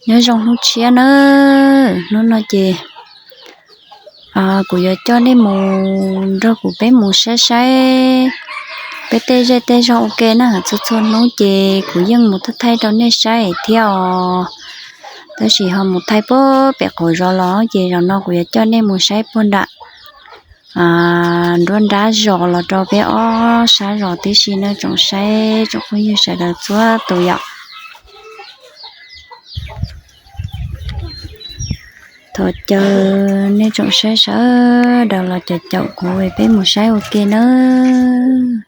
Nyob zoo hnub tshiab nawb, hnub no ces kuv yuav coj nej mus nrog kuv peb mus saib saib peb tej zej tej zog ua ke na. Txhua txhua hnub ces kuv yeej mus thaij thaij rau nej saib thiab os. Tab sis ho mus thaij puag pem qaum zos los ces zaum no kuv yuav coj nej mus saib puag nram nruab nrab zos los rau peb ob sab zos tib si na tsoom saib tsoom phooj ywg sawv daws txhua tus yom. Thov caw nej tsoom saib sawv daws los caum caum kuv peb mus saib ua ke nawb.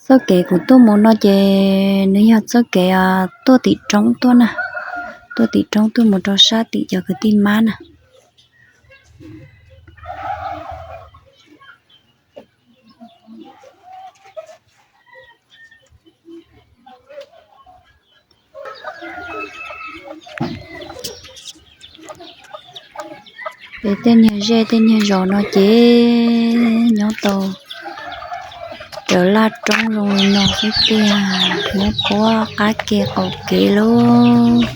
Txoj kev kuv tuaj mus no ces nws yog txoj kev tuaj tim roob tuaj na, tuaj tim roob tuaj mus rau sab tim cov kwv tij mab na. Peb tej niag zej tej niag zos no ces nyob tau raws laj roob zoo li no xwb tiag, nyob puag qab ke qaum kev lauj,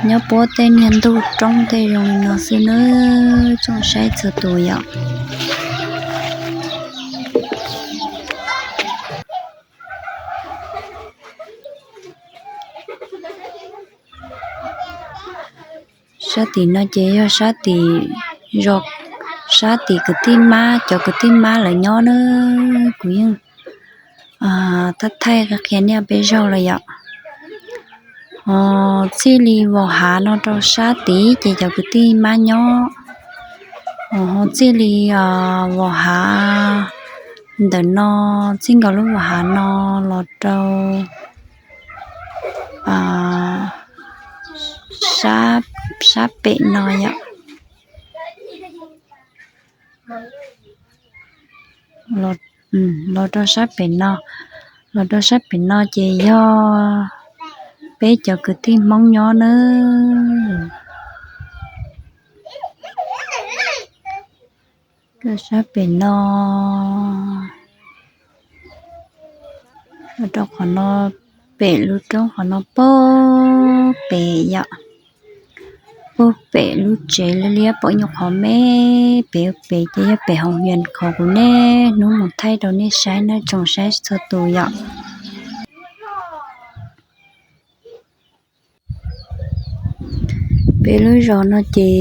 nyob puag tej niag ntug roob tej zoo li no xwb nawb tsoom saib txhua tus yom. Sab tim no ces yog sab tim zos, sab tim kwv tij mab, cov kwv tij mab lawv nyob na. Kuv yeej thaij thaij qhia nej peb zaug lawm yom. Txij li Vos Hav no rau sab tid ces cov kwv tij mab nyob. Ho txij li Vos Hav ntawm no, txij nkaus lub Vos Hav no los rau sab pem no yom. Los rau sab pem no, los rau sab pem no ces yog peb cov kwv tij Hmoob nyob nawb. Rau sab pem no, rau qhov no, pem lub roob qhov no puag pem yom, puag pem lub tsev liab liab pom nyuag qhov me pem pem ces yog pem hauv hias qhov kuv niaj hnub mus thaij rau nej saib na tsoom saib txhua tus yom. Peb lub zos no ces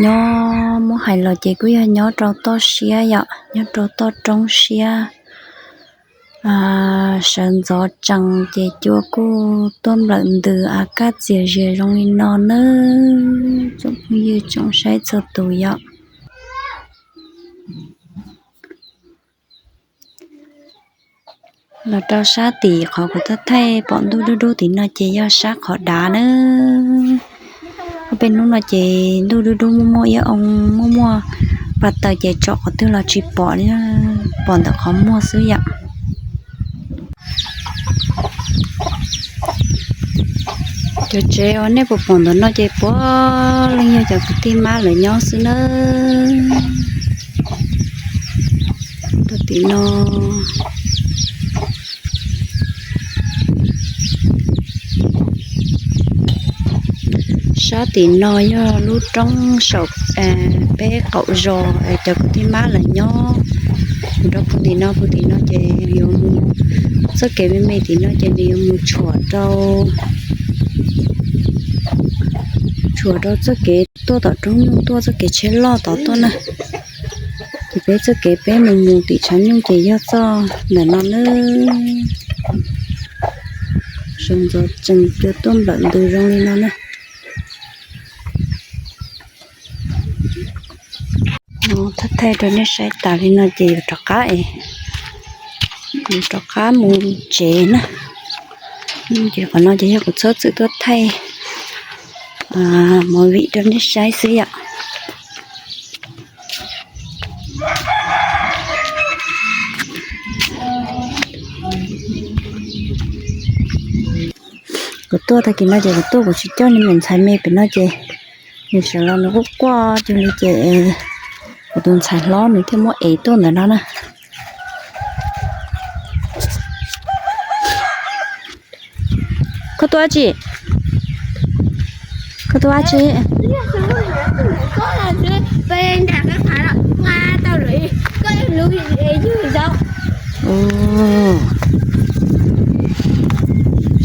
nyob muab hais los ces kuj yog nyob rau toj siab yom, nyob rau toj roob siab. Sawv ntxov tsees ces cua kuj tuaj nplawm ntws a kaj txias zias zoo li no nawb tsoom phooj ywg tsoom saib txhua tus yom. Los rau sab tim qhov kuv thaij thaij pom ntuj dub dub tim no ces yog sab qhov dav nawb. Ob peb hnub no ces ntuj dub dub muaj muaj iab oo muaj muaj pas taws ces tsom qhov twg los tsis pom li, pom ntawm qhov muag xwb yom. Cov tsev uas nej puas pom ntawm no ces puav leej yog cov kwv tij mab lawv nyob xwb nawb. Rau tim no, sab tim no yog lub roob saum peb qaum zos cov kwv tij mab lawv nyob. Mus rau puag tim no, puag tim no ces yuav mus, txoj kev me me tim no ces nws yuav mus tshuam rau, tshuam rau txoj kev tuaj tom roob nyuj tuaj txoj kev tsheb loj tod tuaj na. Ces peb txoj kev peb mus mus tim tshav nyuj ces yog txoj ntawm no nawb. Sawv ntxov tsees cua tuaj nplawm ntws zoo li no na. Thaij thaij rau nej saib tas li no ces yuav rov qab es, yuav rov qab mus tsev na. Ces qhov no ces yog kuv txhob txwm tuaj thaij movie rau nej saib xwb yom. Kuv tuaj tag kis no ces kuv tuaj kuv tsis coj nws ntxhais me pem no ces nws sawv los nws quaj quaj cuag li ces kuv tus ntxhais hlob nws thiaj muab ev tuaj ntawm no na. Koj tua tsi? Koj tua tsi?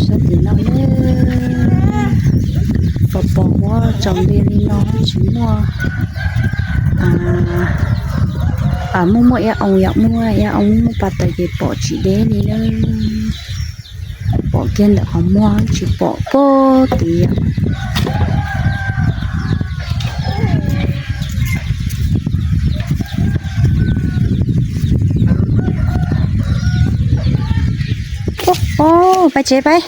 Sab tim no, pos pos huab tsaus nti li no tsis muaj, muaj muaj iab oo yom, muaj iab oo muaj pas taws ces pom tsis deb li na. Pom kiag ntawm qhov muag tsis pom pob tid yom. Pais tsev pais.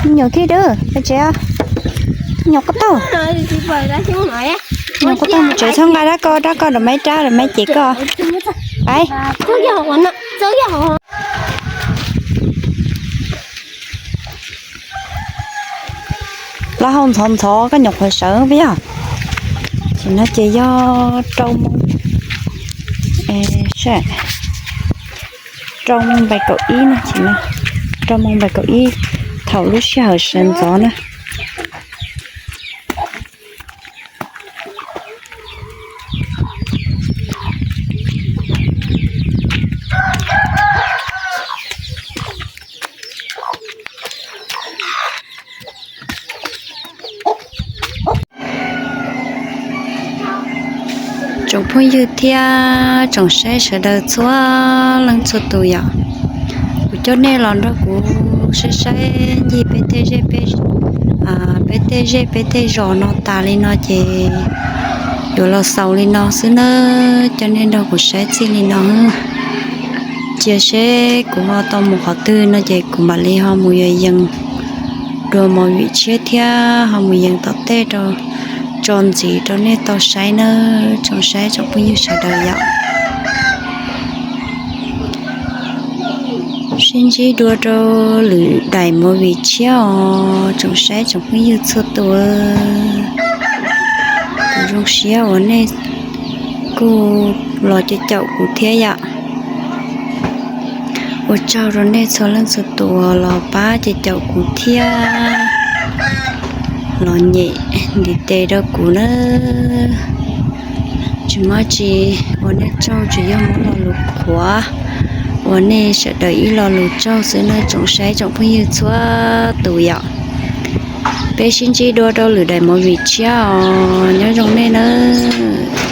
Me nyuam kiag dawb, pais tsev. Me nyuam quaj taug. Me nyuam quaj taug mus tsev, txhob nqa dab ko, dab ko lawv maiv rab lawv maiv cem koj. Pais. Plaub hau ntxhov ntxhov koj nyuam qhuav sawv peb yog. Tim no ces yog rau moos, rau moos npaim kaum ib no, tim no rau moos npaim kaum ib, thaum lub sij hawm sawv ntxov na. Tsoom phooj ywg thiab tsoom saib sawv daws txhua leej txhua tus yom, kuv coj nej los nrog kuv saib saib ncig peb tej zej peb, peb tej zej peb tej zos no tas li no ces yuav los xaus li no xwb nawb, coj nej nrog kuv saib txij li no. Cia seb kuv ho tau mus qhov twg no ces kuv mam li ho mus yuav yees dua movie tshiab thiab ho mus yees tom tej rau tso ntxiv rau nej tau saib nawb tsoom saib tsoom phooj ywg sawv daws yom. Sib ntsib dua rau lwm daim movie tshiab os tsoom saib tsoom phooj ywg txhua tus. Kuv zoo siab uas nej kuj los caum caum kuv thiab yom. Ua tsaug rau nej txhua leej txhua tus los pab caum caum kuv thiab los nyem ntiv tes rau kuv nawb. Tsis muaj tsi, ua nej tsaug tsis yog muab lo lus qhuav, ua nej sawv daws ib lo lus tsaug xwb nawb tsoom saib tsoom phooj ywg txhua tus yom. Peb sib ntsib dua rau lwm daim movie tshiab os, nyob zoo nej nawb.